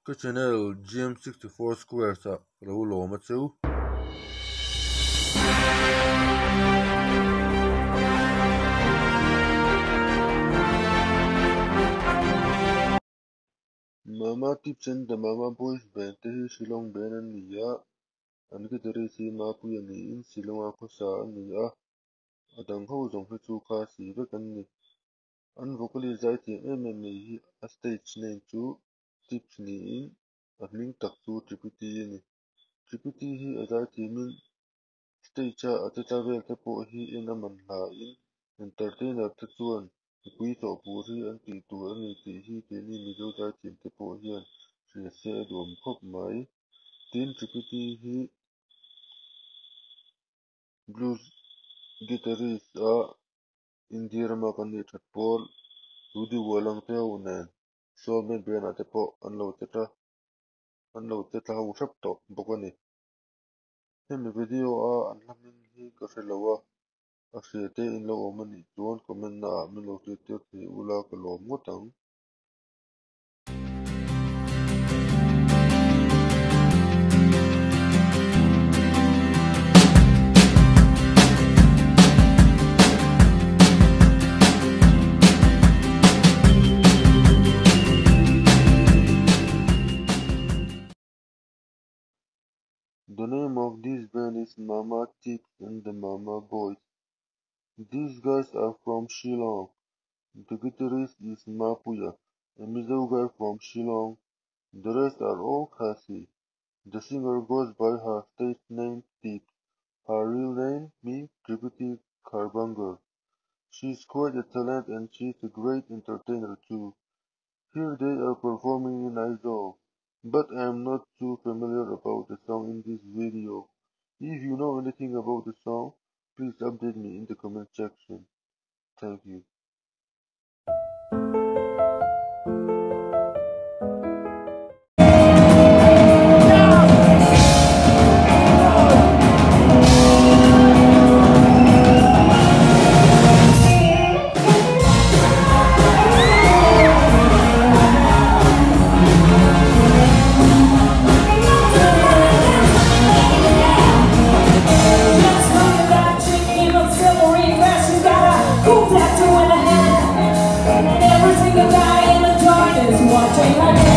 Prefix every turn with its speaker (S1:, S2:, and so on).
S1: Ka channel GM64 Squares ah ka lo lawm a cheu. Mama Tips and the Mama Boys Band te hi Shillong band an ni a, an guitarist hi Mapuia niin Shillong-a khawsa a ni a, a dang ho zawng hi chu Khasi vek an ni. An vocalist zaithiam em em mai hi a stage name chu Tips niin a hming tak chu Tripiti a ni. Tripiti hi a zaithiamin stage-a a che tla vel te pawh hi en a man hlain entertainer te chuan mipui hlawhpur hi an tih tur a ni tih hi keini Mizo zaithiam te pawh hian hria se a duhawm khawp mai. Tin, Tripiti hi blues guitarist a India rama kan nih that pawl Rudy Walang te ho nen Soulmate band ah te pawh an lo che tla an lo che tla ho hrep tawh bawk a ni. Hemi video a an hla hming hi ka hre lo a, a hria te in lo awm a nih chuan comment na ah min lo hriat tir thei ula ka lawm ngawt ang. The name of this band is Mama Tips and the Mama Boys. These guys are from Shillong. The guitarist is Mapuia, a Mizo guy from Shillong. The rest are all Khasi. The singer goes by her stage name Tips. Her real name means Tripiti Kharbangar. She's quite a talent and she's a great entertainer too. Here they are performing in Aizawl, but I am not too familiar about the song in this video. If you know anything about the song, please update me in the comment section. Thank you.
S2: Just like a bad chick in a silvery dress, she's got a cool tattoo in her hand. And every single guy in the joint is watching her dance.